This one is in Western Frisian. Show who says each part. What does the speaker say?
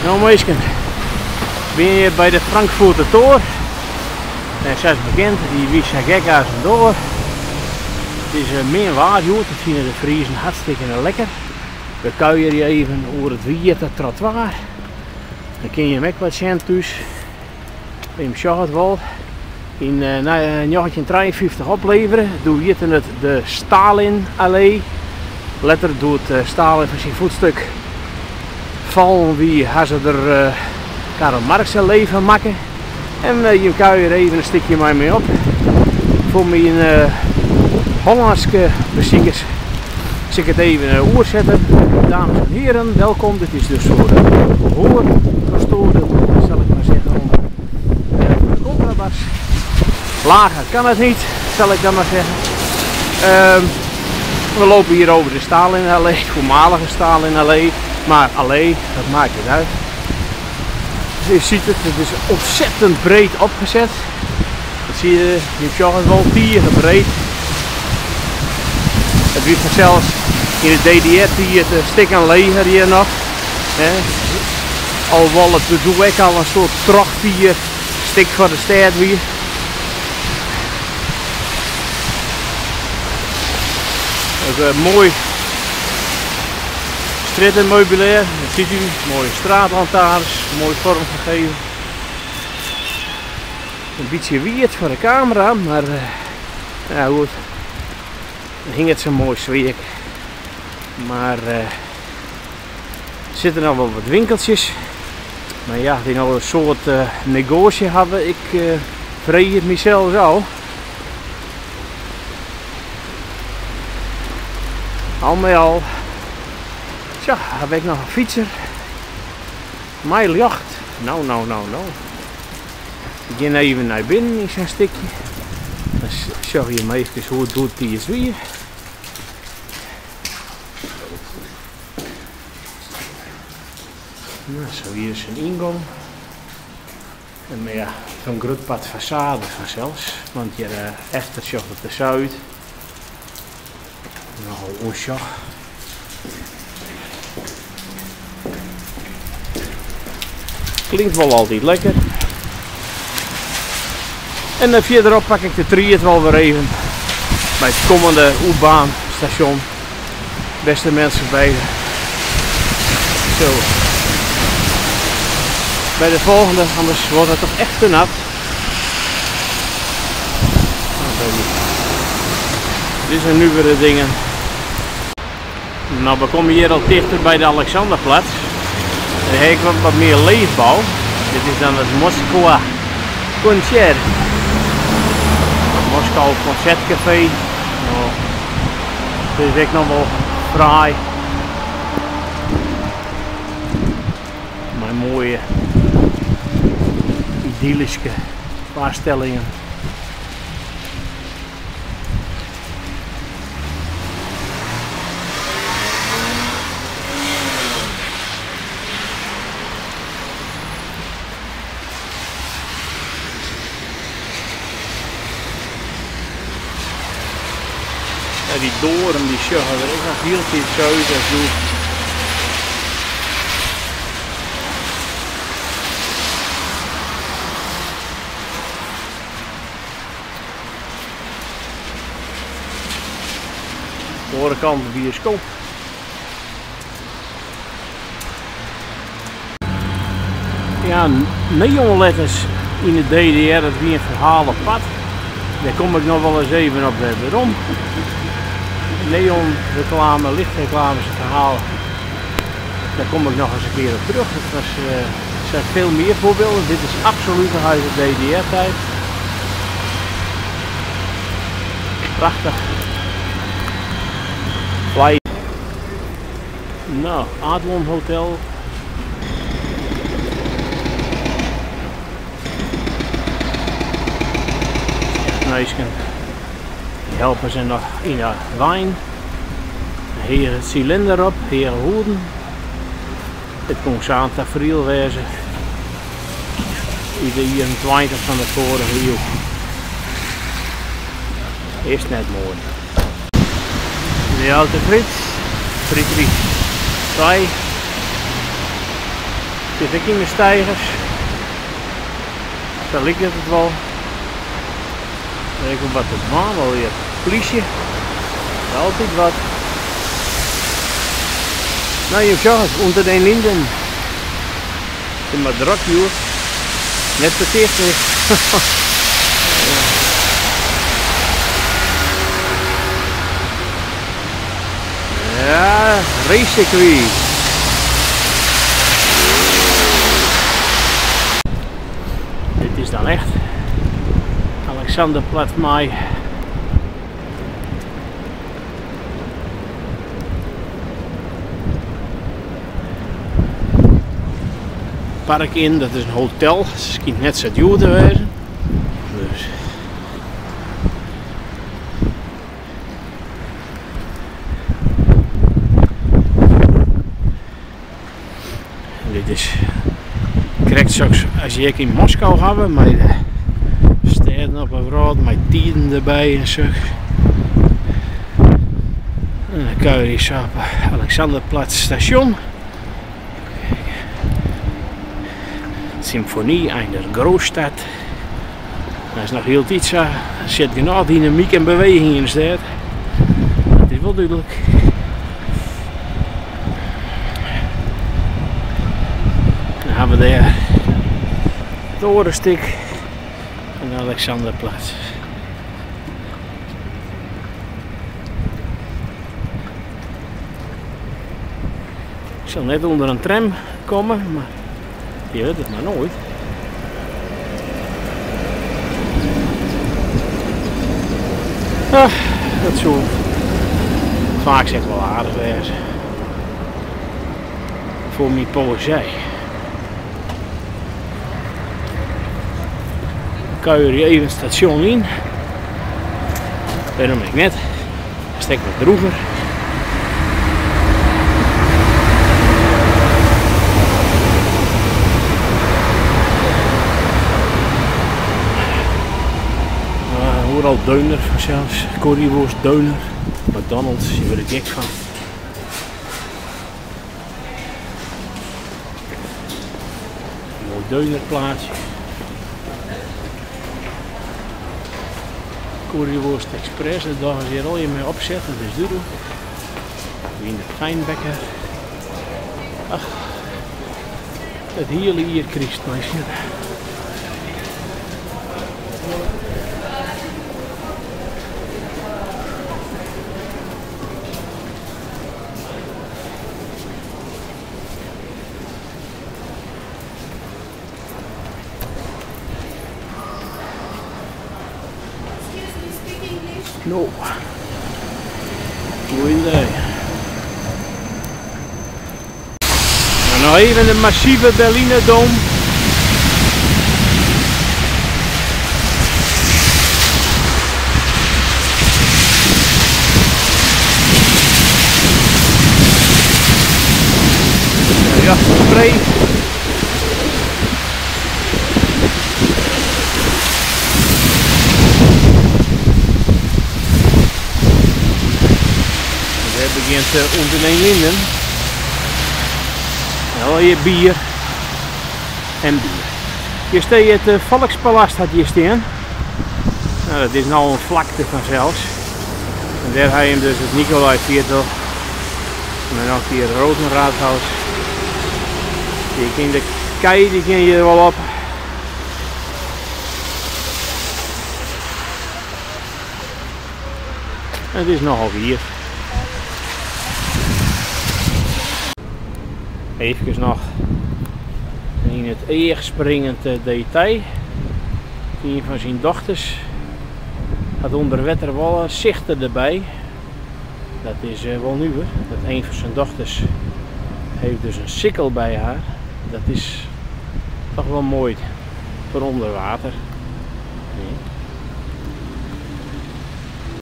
Speaker 1: No minsken, bin hjir by de Frankfurter Tor. En sa as bekend, dy wie sa gek as in doar. It is min waar hjoed, dat fine de Friezen hartstikke lekker. We kuierje even oer it wiete trottoir. Dan kinne jim ek wat sjen thús. Jim sjogge it wol. Yn 1953 oplevere, doe hjitte it de Stalin-allee. Letter, doe't Stalin fan syn voetstuk fallen wie, ha se der Karl Marx-allee fan makke. En jim kuiere even in stikje mei my op. Foar myn Hollânske besikers sil ik it even oersette. Dames en heren, welkom. Dit is dus foar de hoorverstoorden, zal ik maar zeggen, onder de contrabas. Lager kan het niet, zal ik dan maar zeggen. We lopen hier over de Stalinallee, voormalige Stalinallee. Maar allee, dat maakt het uit. Je ziet het, het is ontzettend breed opgezet. Dat zie je, je ziet het wel tige breed. It wie fansels yn de DDR-tiid in stik in leger hjir noch. Hè. Alhoewol it doe ek al in soart trochfier stik foar de stêd wie. Ook moai strjittemeubilair, dat ziet u, mooie straatlantaarns, mooi vormgegeven. In bytsje wiet foar de kamera, mar ja goed, dan hinget sa'n moai sfearke. Mar der sitte noch wol wat winkeltsjes. Mar ja, dy't no in soad negoasje hawwe, ik freegje it mysels ôf. Al mei al, tsja, haw ik noch in fytser mei ljocht. No, no, no, no. We gean even nei binnen yn sa'n stikje. Dan sjogge jim eefkes hoe it doetiids wie. No, sa wie dus in yngong. En mar ja, foar in grut part fasade fansels, want hjir efter sjocht it der sa út. Nochal ûnsjoch. Klinkt wol altyd lekker. En dan fierderop pak ik de tried wol wer even by it kommende U-bahnstasjon. Beste mensen bij de. Zo. Bij de volgende, anders wordt het toch echt te nat. Nou, dit zijn nuvere dingen. Nou, we komen hier al dichter bij de Alexanderplatz. En hier heb ik wat meer leefbouw. Dit is dan het Moskwa Concert. Moskou Concertcafé. Nou, dit is ek noch wol fraai. Mei moaie idyllyske foarstellingen. Ja, dy doaren dy sjogge der ek noch hieltyd sa út as doe. Oare kant de bioskoop. Ja, neonletters yn de DDR, dat wie in ferhaal apart. Dêr kom ik noch wol ris even op werom. Neonreklame, lichtreklame is in ferhaal. Dêr kom ik noch ris in kear op terug. Dat was, er zijn veel meer voorbeelden. Dit is absoluut nog uit de DDR-tijd. Prachtig. Fly. Nou, Adlon Hotel. Echt minsken. Die helpe se noch yn de wein. Hege silinder op, hege hoeden. Dit kon sa in tafriel wêze út de jierren 20 fan de foarige iuw. Is net moai. De Alte Fritz, Friedrich 2. Sit ek yn de steigers. Sa liket it wol. Der is ek wat te dwaan, wol hjir plysje. Altyd wat. No, jim sjogge it, Unter den Linden. It is mar drok hjoed. Net te ticht is. Ja, racecircuit. Dit is dan echt Alexanderplatz mei Park Inn, dat is in hotel. Skynt net sa djoer te wêzen. Dus. En dit is krekt soks as je ek yn Moskou hawwe, mei de stêden op 'e wrâld, mei tiden derby en soks. En dan kuierje je sa op Alexanderplatz stasjon. Symfonie einer Großstadt. Dat is noch hieltyd sa. Der sit genôch dynamyk en beweging yn de stêd. Dat is wol dúdlik. Dan hawwe we dêr it oare stik fan de Alexanderplatz. Ik sil net ûnder in tram komme, mar je wit it mar noait. Ah, dat soe faaks ek wol aardich wêze foar myn poëzij. Kuierje even it stasjon yn. Wêrom ek net? Is it ek wat drûger. Oeral döner fansels, currywurst, döner, McDonald's, je wurde der gek fan. Moai dönerplaatsje. Currywurst Express, dat dogge se hjir allegear mei opset, dat is dúdlik. Wiener Feinbäcker. Ach, it hiele jier kryst mei sjitte. No. Goeiendei. Nou, noch even de massive Berliner Dom. Ja, spray. Dêr begjint Unter den Linden. Allegear bier en bier. Hjir stean it Volkspalast hat hjir stean. No, dat is no in flakte fansels. En dêr ha je dus it Nikolaiviertel. En dan noch hjir Roten Rathaus. Je kin de kij dy kin hjir wol op. It is nochal wier. Eefkes noch yn it each springend detail. Ien fan syn dochters hat ûnder wetter wol in sichter derby. Dat is wol nuver. Dat een fan syn dochters heeft dus in sikkel by har. Dat is toch wol moai foar ûnder water.